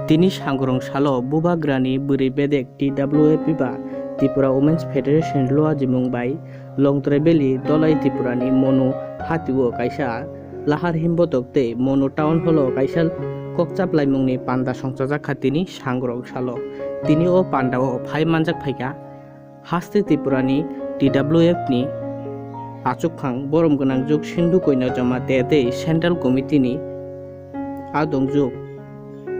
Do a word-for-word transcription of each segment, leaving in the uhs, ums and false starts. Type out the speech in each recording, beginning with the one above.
Tini sangrong salo Bubagrani bwrwi bedek T W F ba Tripura Women's Federation luajimung bai Longtrai Valley Dolai Tripurani Monu hatio kaisa lahar himbotok tei Monu Town Hall-o kaisa kokchaplaimungni panda songchajak kha tini sangrong salo. Tini o pandao phai manjak phaikha. Haste Tripurani T W F ni achukphang borom gwnang juk Sindhu Koinojoma te tei Central Committee ni adong juk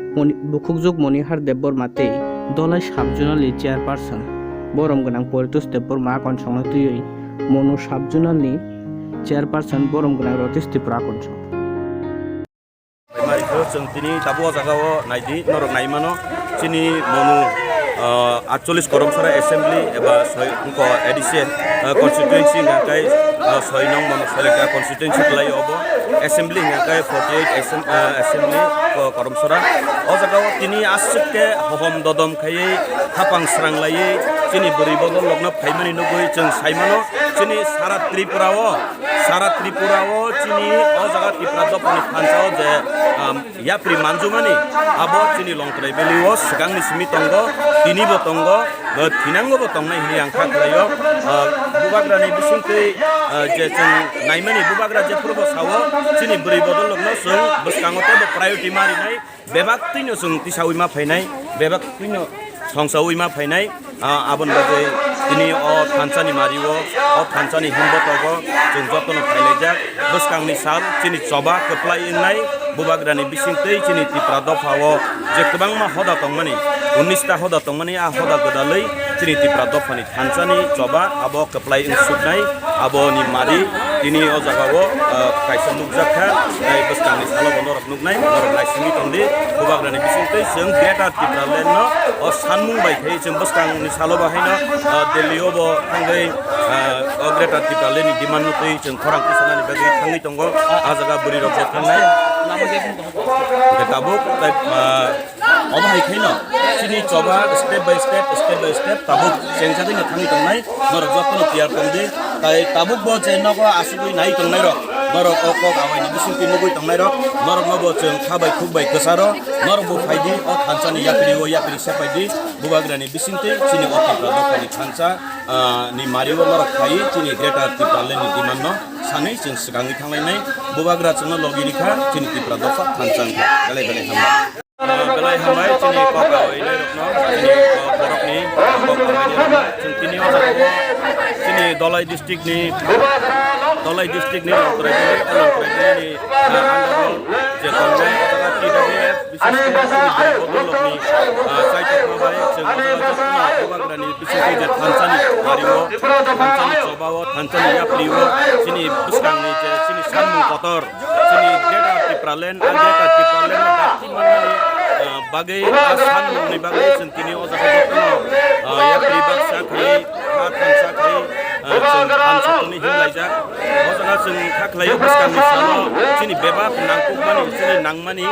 Moni-, bukhukjuk Monihar Debbarma tei Dolai Sub-Zonal ni Chairperson borom gwnang Paritosh Debbarma akonsongno twiwi Monu Sub-Zonal ni Chairperson borom gwnang Ratish Tripura akonsong. Mari kho chwng tini tabuk o jaga o naidi norok nai mano chini Monu, ah, atchollis Koromsora Assembly eba soi wngkha A D C, ah, constituency hingkha khe, ah, soi nong Monu Selekta constituency kwlai obo assembly hingkha khe forty eight assem-, ah, assembly ko Koromsora. O jaga o tini aswk khe hohom dodom khaiwi khapang srang laiwi chini bwrwi bodol rokno phaimani nugwi chwng sai mano chini sara Tripura o Sara Tripura o chini o jaga Tipra dophani thansa o je, um, yapri manjumani abo chini Longtrai Valley o swkangni simi tongo, tinibo tongo, uh, thinangobo tongnai hinwi ang kha khlaio. Uh, Bubagrani bisingtwi, uh, je chwng naimani Bubagra jephrubo sao chini bwrwi bodol rokno chwng bwskango teibo priority ma rinai. Bebak twino chwng tisaui ma phainai, bebak twino songsaui ma phainai, ah, aboni bagwi tini o thansani mario, o thansani himbotogo chwng jotono phailaijak. Bwskangni sal chini choba kwplai wngnai, Bubagrani bisingtwi chini Tipra dophao je kwbangma hoda tongmani, unnis ta hoda tongmani, a hoda gwdalwi chini Tipra dophani thansani choba abo kwplai wngsuknai, aboni mari tini o jagao, ah, kaisa nukjak kha, tei bwskangni salo bo norok nuknai, norok naisingwi tongdi, Bubagrani bisingtwi chwng Greater Tipraland no o sanmung bai khai chwng bwskangni salo bo haino, ah, Delhi o bo thangwi, ah, o Greater Tipraland ni demand no twi chwng khorang tisanani bagwi thangwi tongo, ah jaga bwrwi rok bo thangnai. Hwnkhe tabuk tei, ah, Obo hai khaino chini choba step by step, step by step tabuk chengjagwi no thangwi tongnai, norok jotono tiyar tongdi. Tai tabuk bo je nogo asugwi nai tongnai rok, norok o kok awaini bisingtwi nugwi tongnai rok, norok no bo chwng kha bai khuk bai kwcharo, norok bo phaidi o thansani yapri o yapri sepaidi, Bubagrani bisingtwi chini o Tipra dophani thansa, ah, ni mario norok phai chini Greater Tipraland ni demand no sanwi chwng swkangwi thanglainai. Bubagra chwngno logi rikha chini Tipra dopha thansa wngkha. Belai belai hambai. Belai hambai chini kok awainai rokno, chini kok borokni kok awainai rokno. Chwng tini o jaga o chini Dolai district ni, Dolai district ni Longtrai Valley, o Longtrai Valley ni, ah, under o je tongnai o jaga T W F, bises khe chini bwrwi bodol rokni, ah, chaitokma bai chwng o jaga jotono Bubagrani bisingtwi je thansani mario, thansani choba o, thansani yapri o, chini bwskangni je chini sanmung kotor, chini Greater Tipraland, a Greater Tipraland no dakti manmani, ah, bagwi, a sanmungni bagwi chwng tini o jaga jotono, ah, yapri baksa khlai, ha thansa khlai, ah, chwng thansa tongwi himlaijak. O jaga chwng kha khlaio bwskangni salo chini bebak nangkukmani, chini nangmani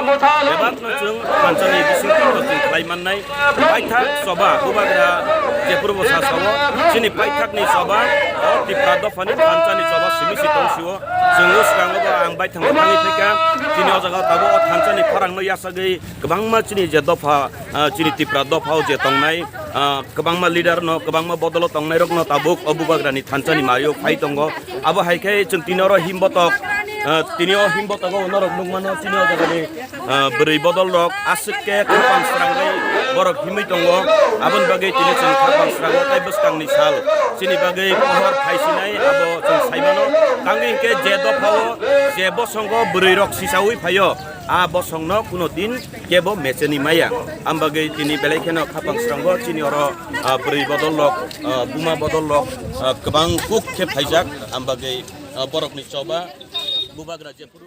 bebakno chwng thansani bisingtwi chwng khlai mannai. Paithak choba, Bubagra jephuru bo sa sao, chini paithakni choba, o Tipra dophani thansani choba simi si tong sio. Chwng o swkango bo ang baithang thangwi phaikha, chini o jaga tabuk o thansani khorangno yachagwi kwbangma chini je dopha, ah, chini Tipra dophao je tongnai, ah, kwbangma leader no, kwbangma bodolo tongnai rokno tabuk o Bubagrani thansani mario phai tongo. Abo hai khe chwng tini oro himbotok, ah, tini o himbotogo norok nukmano chini o jagani ah, bwrwi bodol rok aswk khe khapang srangwi borok himwi tongo. Aboni bagwi tini chwng khapang srango tei bwskangni sal chini bagwi pohor phaisinai abo chwng saimano. Tangwi hinkhe je dophao je bosongo bwrwi rok sisaui phaio, a bosongno kuno din kebo mecheni maya. Am bagwi tini belai kheno khapang srango chini oro, ah, bwrwi bodol rok, ah, buma bodol rok, ah, kwbang kuk khe phaijak. Am bagwi, ah, borokni choba Bubagra jephuru